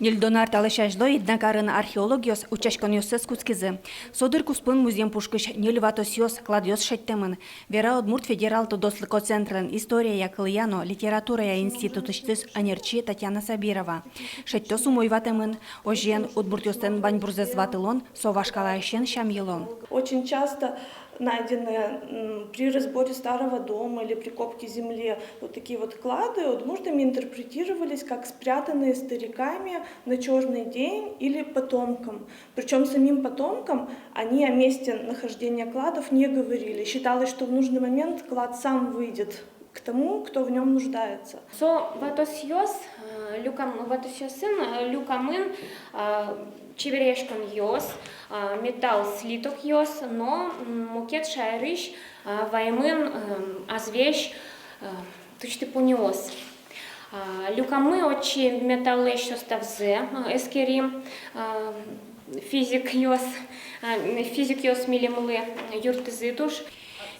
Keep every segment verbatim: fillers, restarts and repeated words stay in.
Ньыльдон ар талэсь азьло Иднакарын археологъёс утчаськонъёссэс кутскизы. Со дыр куспын музъем пушкысь ньыль ватосъёс, кладъёс шедьтэмын. Вера Удмурт федерал тодослыко центрын историяя, кылъя но литературая институтысьтыз ӧнерчи Татьяна Сабирова. Шедьтос умой ватэмын. Озьыен, удмуртъёслэн ваньбурзэс ватылон — со вашкалаысен сямйылон. Очень часто найдены, м, при разборе старого дома или при копке земли вот такие вот клады, удмуртами интерпретировались как спрятанные стариками на чёрный день или потомкам. Причём самим потомкам они о месте нахождения кладов не говорили. Считалось, что в нужный момент клад сам выйдет к тому, кто в нём нуждается. Со ватосъёс, э, люкам-, ватосъёсын, э, люкамын, э, чеберъяськонъёс, э, металл слитокъёс но, м, мукет шаерысь, э, ваемын, эм, азвесь, э, тусьты-пуньыос. А, люкамы отчы металлэсь составзэ, э, эскерим, э, физикъёс, э, физикъёс милемлы юрттӥзы туж.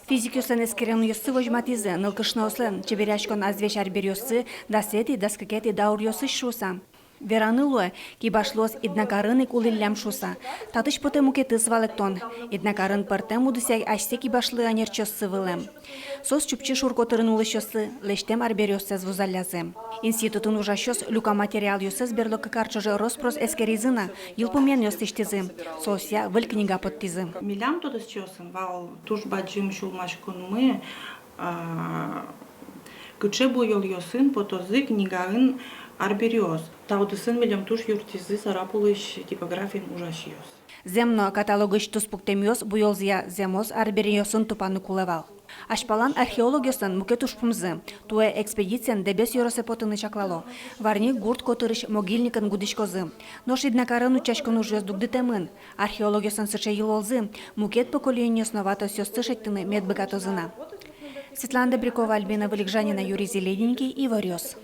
Физикъёслэн эскеронъёссы возьматӥзы нылкышноослэн чеберъяськон азвесь арбериоссы дасэтӥ, дас кыкетӥ дауръёсысь шуыса. Вераны луэ, кибашлыос Иднакарын ик улӥллям шуыса. Татысь потэ мукетыз валэктон. Иднакарын пӧртэм удысъя асьсэ кибашлы ӧнерчиоссы вылэм. Соос Чупчи шур котырын улӥсьёслы лэсьтэм арбериоссэс вузаллязы. Институтын ужасьёс люкам материалъёссэс берло кык ар ӵоже рос-прос эскеризы на, йылпумъянъёс лэсьтӥзы. Соосъя выль книга поттӥзы. Милям тодосчиосын вал туж бадӟым сюлмаськонмы, а, кыӵе буёлъёсын потозы книгаын арбериос. Та удысын милем туж юрттӥзы Сарапулысь типографиын ужасьёс. Зэм но, каталогысь туспуктэмъёс буёлзыя зэмос арбериосын тупаны кулэ вал. Азьпалан археологъёслэн мукет ужпумзы. Туэ экспедициен Дэбес ёросэ потыны чаклало. Варни гурт котырысь могильникын гудӥськозы. Нош Иднакарын утчаськон ужъёс дугдытэмын. Археологъёслэн сыӵе йылолзы: мукет поколенъёс но ватосъёсты шедьтыны мед быгатозы на. Светлана Добрякова, Альбина Вылегжанина, Юрий Зелененький, «Иворъёс».